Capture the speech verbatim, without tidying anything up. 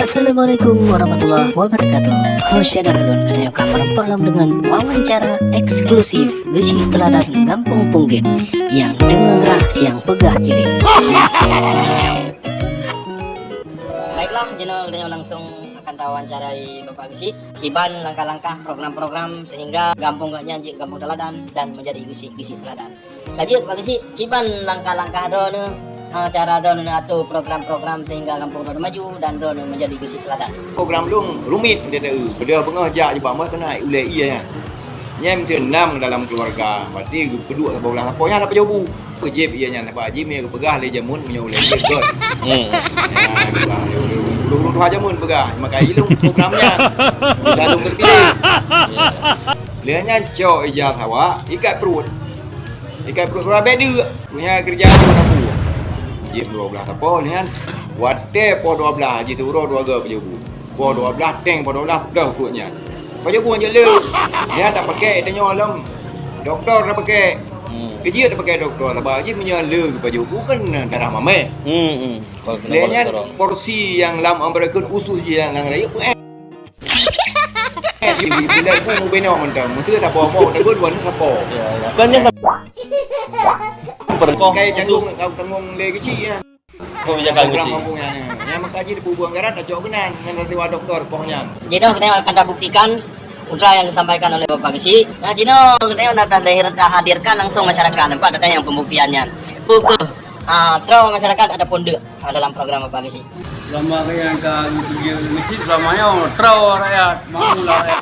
Assalamualaikum warahmatullahi wabarakatuh. Ho syedara lôn, geutanyoe ka meureumpok lom deungon wawancara eksklusif Geuchik Teuladan Gampông Punggét nyang deungerah nyang peugah cirit. Baiklah, jinoe geutanyoe langsung akan tawawancarai Bapak Geuchik. Kiban langkah-langkah program-program sehingga gampông geuhnyan jeuet gampông teuladan dan menjadi geuchik-geuchik teuladan. Ka jeuet Pak Geuchik, kiban langkah-langkah droeneuh, ha, cara droeneuh neuatoe program-program sehingga gampông droeneuh maju dan droeneuh menjadi geuchik teuladan. Program lôn rumit, T T U. Beudôh beungoh jak jibak meuh teunaik ulèe ié nyan. Nyan meuteunam dalam keuluwarga, berarti geupeuduek saboh blah lampôh nyan na pajoh bu. Peujép ié nyan, sabab jih meunyoe geupeugah lé jameun meunyoe ulèe ié göt. Hmm. Nah, geupeugah lé ureueng, ureueng tuha jameun peugah, maka ilôn program nyan. Bisa lôn terpilih. Lheueh nyan cok ija sawak, ikat pruet. Ikat pruet, pruet bèk deuk. Punya keureuja pun aku. Jép dua blah sapo lheueh nyan. Watèe poh dua blah, jituro dua goe pajoh bu. Poh dua blah, teng poh dua blah, peudôh pruet nyan. Pajoh bu jeuet le. Nyan tapakèk tanyoe lom. Dokto tapakèk. Hmm. Keujeuet tapakèk dokto, sabab jih meunyoe le geupajoh bu kan darah mamèh. Hmm, hmm. Lheueh nyan porsi nyang lam ambereukheun usus jih nyang rayeuk peuet. Bila bu mubenoe mantong, meusti sapo-sapo, takot dua neuk sapo. Ya, ya. Kan nyan Kai tanggong, kau tanggong lé geuchik ya. Kau jaga program geuchik. Kampung nyan. Nyan maka jih di Pubuang Garat tacok keunan ngon rasiwa doktor poh nyan. Jinoe keuneuk akan tabuktikan putra yang disampaikan oleh Bapak Geuchik. Nah, jinoe keuneuk nak tahadirkan langsung masyarakat nampak datang yang pembuktian nyan. Pukul, ah, troh masyarakat ataupun deuk. Ha, dalam program Bapak Geuchik. Selama nyang ka geuchik selama nyoe, troh rakyat, makmur rakyat.